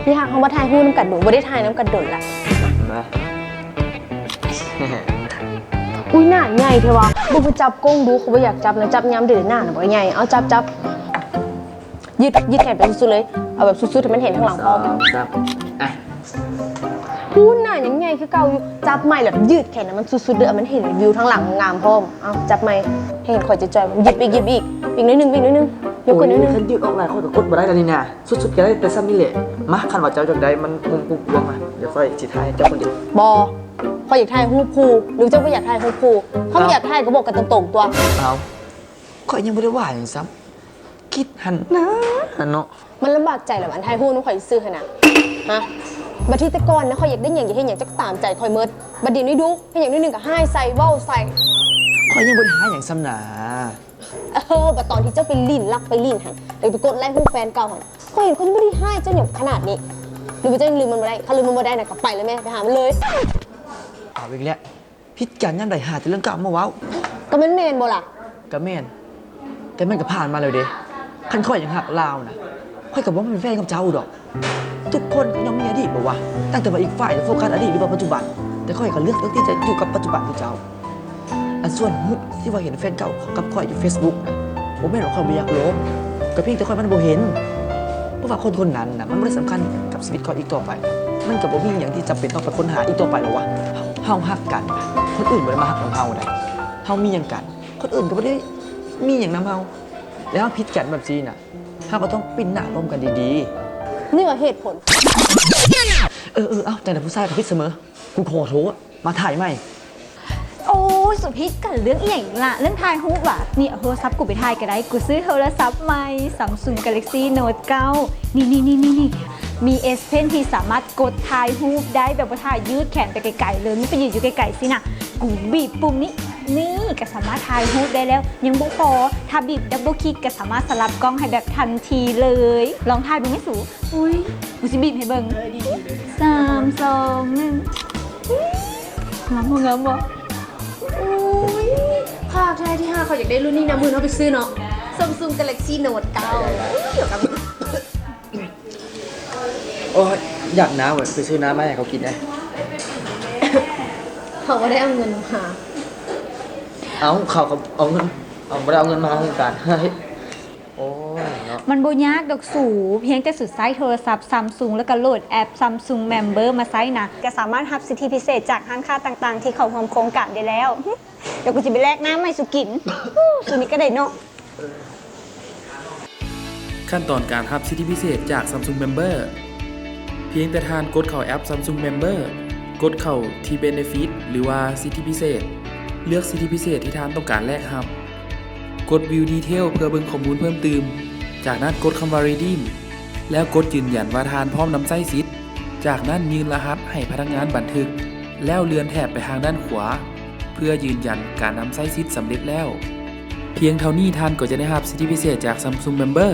ທີ່ຫາກເຮົາມາຖ່າຍຮູບນຳກັນດູ ບໍ່ໄດ້ຖ່າຍນຳກັນດົນລະ. ມາ. ອຸ້ຍ ໜ້າໃຫຍ່ແທ້ວ່າ. ເບິ່ງເພິ່ນຈັບກົງດູ ຂ້ອຍບໍ່ຢາກຈັບນະ ຈັບຍາມໃດໜ້ານະບໍ່ໃຫຍ່. ເອົາ ຈັບ ຈັບ ຢືດ ຢືດແຂນໄປສຸດໆເລີຍ ເອົາແບບສຸດໆ ໃຫ້ມັນເຫັນທາງຫຼັງພ້ອມ. ສອງ ສາມ ອ່ະ. ອູ້ນ ໜ້າຍັງໃຫຍ່ຄືເກົ່າຢູ່. ຈັບໃໝ່ແລ້ວຢືດແຂນໃຫ້ມັນສຸດໆເດີ້ ໃຫ້ມັນເຫັນວິວທາງຫຼັງງາມພ້ອມ. ເອົາ ຈັບໃໝ່ ໃຫ້ເຫັນຂ້ອຍຈ່ອຍໆ. ຢືດໄປອີກ ຢືດໄປອີກ ປີກໜ້ອຍໜຶ່ງ ປີກໜ້ອຍໜຶ່ງ. ຍົກຂຶ້ນໜ້ອຍໜຶ່ງ. ໂອ້ຍ ຄັນຢືດອອກຫຼາຍ ຂ້ອຍກໍກົດບໍ່ໄດ້ແລ້ວນີ້ນາ. ສຸດໆກໍໄດ້ແຕ່ສ່ຳນີ້ແຫຼະ. ມາ ຄັນວ່າເຈົ້າຢາກໄດ້ມັນມຸມກວ້າງໆ ມາ ດຽວຂ້ອຍຊິຖ່າຍໃຫ້ເຈົ້າຄົນດຽວ. ບໍ່ ຂ້ອຍຢາກຖ່າຍຮູບຄູ່. ຫຼືເຈົ້າບໍ່ຢາກຖ່າຍຮູບຄູ່? ຄັນບໍ່ຢາກຖ່າຍກໍບອກກັນຕົງໆຕົວະ. ເອົ້າ ຂ້ອຍຍັງບໍ່ໄດ້ວ່າຫຍັງຊ້ຳ. ຄິດຫັ້ນນາເນາະ. ມັນລຳບາກໃຈແລ້ວ ອັນຖ່າຍຮູບນຳຂ້ອຍຊື່ໆຫັ້ນນະ. ຮະ? ບັດທີແຕ່ກ່ອນນະ ຂ້ອຍຢາກໄດ້ຫຍັງ ຢາກເຮັດຫຍັງ ເຈົ້າກໍຕາມໃຈຂ້ອຍໝົດ. ບັດດຽວນີ້ດຸ ເຮັດຫຍັງໜ້ອຍໜຶ່ງກໍຮ້າຍໃສ່ ເວົ້າໃສ່. ຂ້ອຍຍັງບໍ່ໄດ້ຮ້າຍຫຍັງຊ້ຳນາ. ເອີ ບັດຕອນທີ່ເຈົ້າໄປຫຼິ້ນ ລັກໄປຫຼິ້ນຫັ້ນ ແລ້ວໄປກົດໄລຮູບແຟນເກົ່າຫັ້ນ ຂ້ອຍເຫັນຂ້ອຍຍັງບໍ່ໄດ້ຮ້າຍເຈົ້າຫຍັງຂະໜາດນີ້. ຫຼືວ່າເຈົ້າຍັງລືມມັນບໍ່ໄດ້? ຄັນລືມມັນບໍ່ໄດ້ນະ ກໍໄປເລີຍແມ້ ໄປຫາມັນເລີຍ. ເອົາອີກແລ້ວ. ຜິດກັນຍາມໃດຫາແຕ່ເລື່ອງເກົ່າມາເວົ້າ. ກໍແມ່ນແມ່ນບໍ່ລະ? ກໍແມ່ນ ແຕ່ມັນກໍຜ່ານມາແລ້ວເດ້. ຄັນຂ້ອຍຍັງຮັກລາວນະ ຂ້ອຍກໍບໍ່ມາເປັນແຟນກັບເຈົ້າດອກ. ທຸກຄົນກໍຍ່ອມມີອະດີດບໍ່ວະ? ຕັ້ງແຕ່ວ່າອີກຝ່າຍຈະໂຟກັສອະດີດ ຫຼືວ່າປັດຈຸບັນ, ແຕ່ຂ້ອຍກໍເລືອກທີ່ຈະຢູ່ກັບປັດຈຸບັນຄືເຈົ້າ. ອັນສ່ວນຮູບທີ່ວ່າເຫັນແຟນເກົ່າກັບຂ້ອຍຢູ່ເຟສບຸກນະ ບໍ່ແມ່ນວ່າຂ້ອຍບໍ່ຢາກລົບ, ກໍພຽງແຕ່ຂ້ອຍມັນບໍ່ເຫັນ. ເພາະວ່າຄົນຄົນນັ້ນນະ ມັນບໍ່ໄດ້ສຳຄັນກັບຊີວິດຂ້ອຍອີກຕໍ່ໄປ. ມັນກໍບໍ່ມີຫຍັງທີ່ຈຳເປັນຕ້ອງໄປຄົ້ນຫາອີກຕໍ່ໄປແລ້ວວະ. ເຮົາຮັກກັນນະ ຄົນອື່ນບໍ່ໄດ້ມາຮັກນຳເຮົາໃດ. ເຮົາມີຫຍັງກັນ ຄົນອື່ນກໍບໍ່ໄດ້ມີຫຍັງນຳເຮົາ. ແລ້ວເຮົາຜິດກັນແບບຊີ້ນະ ເຮົາກໍຕ້ອງປິ່ນໜ້າລົມກັນດີໆ. ນີ້ວ່າເຫດຜົນ. ເອີໆ ເອົ້າ ຈັ່ງໃດຜູ້ຊາຍກໍຜິດສະເໝີ. ກູຂໍໂທດ. ມາຖ່າຍໃໝ່. ໂອ້ຍ ສຸພິດກັນເລື່ອງອີ່ຫຍັງອີກລະ? ເລື່ອງຖ່າຍຮູບຫວາ? ນີ້ ເອົາໂທລະສັບກູໄປຖ່າຍກໍໄດ້. ກູຊື້ໂທລະສັບໃໝ່ Samsung Galaxy Note ເກົ້າ. ນີ້ໆໆ ມີ S Pen ທີ່ສາມາດກົດຖ່າຍຮູບໄດ້ ແບບວ່າຖ້າຢືດແຂນໄປໄກໆເລີຍ, ມີໄປຢືນຢູ່ໄກໆຊີ້ນະ, ກູບີບປຸ່ມນີ້ ນີ້ກໍສາມາດຖ່າຍຮູບໄດ້ແລ້ວ. ຍັງບໍ່ພໍ ຖ້າບີບ Double Click ກໍສາມາດສະຫຼັບກ້ອງໃຫ້ແບບທັນທີເລີຍ. ລອງຖ່າຍເບິ່ງແມະສູ. ອຸ້ຍ ກູຊິບີບໃຫ້ເບິ່ງ. ເອີ ດີໆ ສາມ ສອງ ໜຶ່ງ. ງາມບໍ່ ງາມບໍ່? ໂອ້ຍ ພາກແທ້ທີ່ຫາກ ຂ້ອຍຢາກໄດ້ລຸ້ນນີ້ນະ. ມື້ອື່ນເຮົາໄປຊື້ເນາະ Samsung Galaxy Note ເກົ້າ. ອຸ້ຍ ດຽວກັນ. ໂອ້ຍ ຢາກນ້ຳ ໄປຊື້ນ້ຳມາໃຫ້ເຂົາກິນແດ່. ເຂົາບໍ່ໄດ້ເອົາເງິນມາ. ເອົ້າ ເຂົາກໍເອົາເງິນ ເອົາ ບໍ່ໄດ້ເອົາເງິນມາຄືກັນ. ໂອ້ຍເນາະ. ມັນບໍ່ຍາກດອກສູ, ພຽງແຕ່ສູໃຊ້ໂທລະສັບ Samsung ແລ້ວກໍໂຫຼດແອັບ Samsung Member ມາໃຊ້ນະ ກໍສາມາດຮັບສິດທິພິເສດຈາກຮ້ານຄ້າຕ່າງໆທີ່ເຂົ້າຮ່ວມໂຄງການໄດ້ແລ້ວ. ດຽວກູຊິໄປແລກນ້ຳໃຫ້ສູກິນ. ສູນີ້ກໍໄດ້ເນາະ. ຂັ້ນຕອນການຮັບສິດທິພິເສດຈາກ Samsung Member ພຽງແຕ່ທ່ານກົດເຂົ້າແອັບ Samsung Member, ກົດເຂົ້າທີ່ Benefit ຫຼືວ່າສິດທິພິເສດ, ເລືອກສິດທິພິເສດທີ່ທ່ານຕ້ອງການແລກຮັບ, ກົດ View Detail ເພື່ອເບິ່ງຂໍ້ມູນເພີ່ມຕື່ມ, ຈາກນັ້ນກົດຄຳວ່າ Redeem ແລ້ວກົດຢືນຢັນວ່າທ່ານພ້ອມນຳໃຊ້ສິດ. ຈາກນັ້ນຍື່ນລະຫັດໃຫ້ພະນັກງານບັນທຶກ ແລ້ວເລື່ອນແຖບໄປທາງດ້ານຂວາ ເພື່ອຢືນຢັນການນຳໃຊ້ສິດສຳເລັດແລ້ວ. ພຽງເທົ່ານີ້ທ່ານກໍຈະໄດ້ຮັບສິດທິພິເສດຈາກ Samsung Member